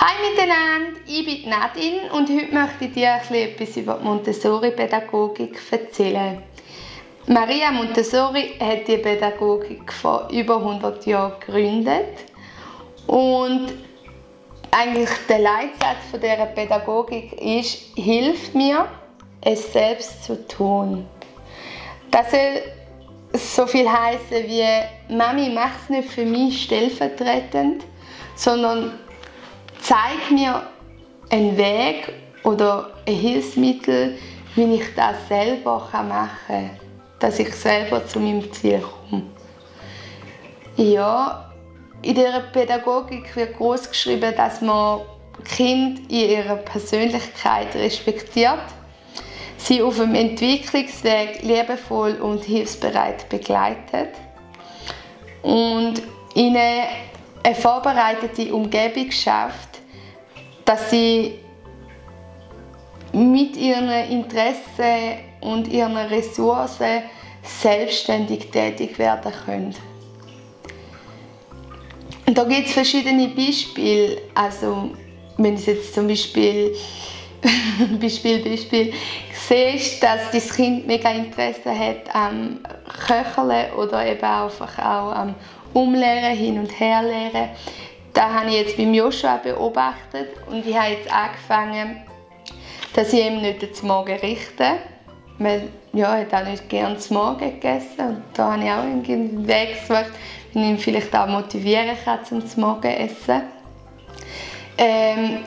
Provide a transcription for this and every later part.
Hi miteinander, ich bin Nadine und heute möchte ich dir etwas über die Montessori-Pädagogik erzählen. Maria Montessori hat die Pädagogik vor über 100 Jahren gegründet und eigentlich der Leitsatz von dieser Pädagogik ist: Hilf mir, es selbst zu tun. Das soll so viel heißen wie: Mami, mach es nicht für mich stellvertretend, sondern zeig mir einen Weg oder ein Hilfsmittel, wie ich das selber machen kann, dass ich selber zu meinem Ziel komme. Ja, in dieser Pädagogik wird groß geschrieben, dass man Kinder in ihrer Persönlichkeit respektiert, sie auf dem Entwicklungsweg liebevoll und hilfsbereit begleitet und ihnen eine vorbereitete Umgebung schafft, dass sie mit ihren Interessen und ihren Ressourcen selbstständig tätig werden können. Und da gibt es verschiedene Beispiele. Also, wenn du jetzt zum Beispiel siehst, dass dein Kind mega Interesse hat am Köcheln oder eben einfach auch am Umlehren, hin und her lehren. Das habe ich jetzt beim Joshua beobachtet und ich habe jetzt angefangen, dass ich ihm nicht zum Morgen richte. Weil, ja, er hat auch nicht gerne zum Morgen gegessen und da habe ich auch einen Weg gesucht, wie ich ihn vielleicht auch motivieren kann zum Morgen essen.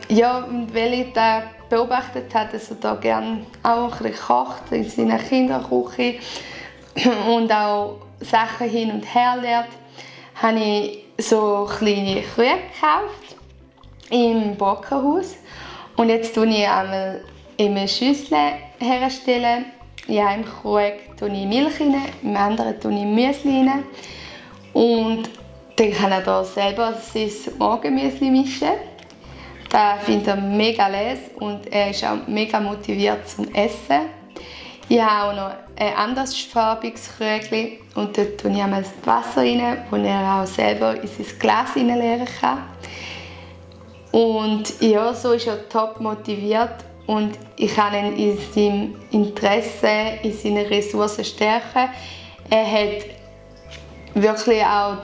Ja, und weil ich das beobachtet habe, dass er da gerne auch ein bisschen kocht in seiner Kinderküche und auch Sachen hin und her lernt, habe ich so kleine Kühe gekauft im Bockenhaus. Und jetzt stelle ich einmal in eine Schüssel herstellen. In einem Krug tue ich Milch rein, im anderen tue ich Müsli rein. Und dann kann er da selber sein Morgenmüsli mischen. Das findet er mega lecker und er ist auch mega motiviert zum Essen. Ich habe auch noch ein anderes farbiges Krügli und dort tue ich einmal das Wasser rein, wo er auch selber in sein Glas leeren kann. Und ja, so ist er top motiviert und ich kann ihn in seinem Interesse, in seinen Ressourcen stärken. Er hat wirklich auch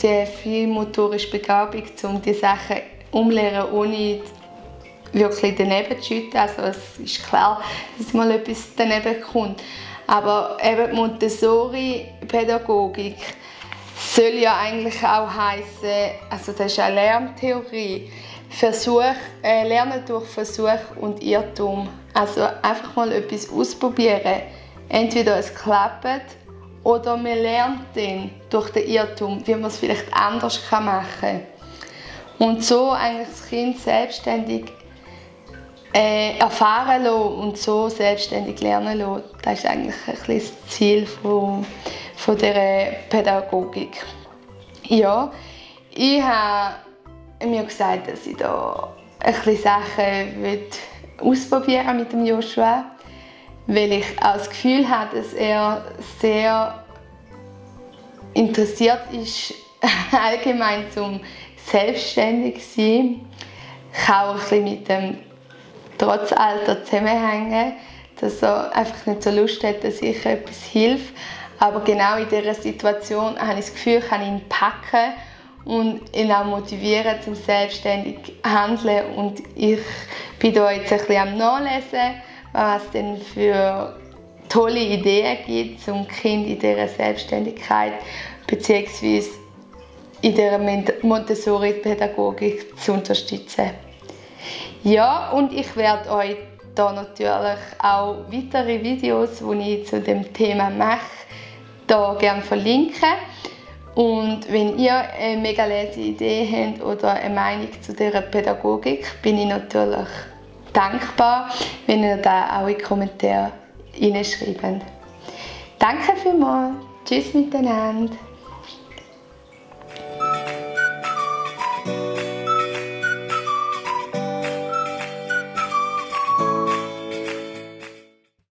die viel motorische Begabung, um die Sachen umzulernen, ohne wirklich daneben zu schütten. Also es ist klar, dass mal etwas daneben kommt. Aber eben die Montessori-Pädagogik soll ja eigentlich auch heissen, also das ist eine Lerntheorie, Lernen durch Versuch und Irrtum. Also einfach mal etwas ausprobieren. Entweder es klappt oder man lernt dann durch den Irrtum, wie man es vielleicht anders machen kann. Und so eigentlich das Kind selbstständig erfahren lassen und so selbstständig lernen lassen. Das ist eigentlich ein bisschen das Ziel von dieser Pädagogik. Ja, ich habe mir gesagt, dass ich da ein bisschen Sachen ausprobieren mit dem Joshua, weil ich auch das Gefühl habe, dass er sehr interessiert ist, allgemein zum selbstständig sein. Ich kann auch ein bisschen mit dem Trotzalter zusammenhängen, dass er einfach nicht so Lust hat, dass ich etwas hilf. Aber genau in dieser Situation habe ich das Gefühl, ich kann ihn packen und ihn auch motivieren zum selbstständig handeln. Und ich bin da jetzt ein bisschen am Nachlesen, was es denn für tolle Ideen gibt, um Kind in dieser Selbstständigkeit bzw. in dieser Montessori-Pädagogik zu unterstützen. Ja, und ich werde euch da natürlich auch weitere Videos, die ich zu dem Thema mache, da gerne verlinken. Und wenn ihr eine mega leise Idee habt oder eine Meinung zu dieser Pädagogik, bin ich natürlich dankbar, wenn ihr da auch in die Kommentare hineinschreibt. Danke vielmals. Tschüss miteinander.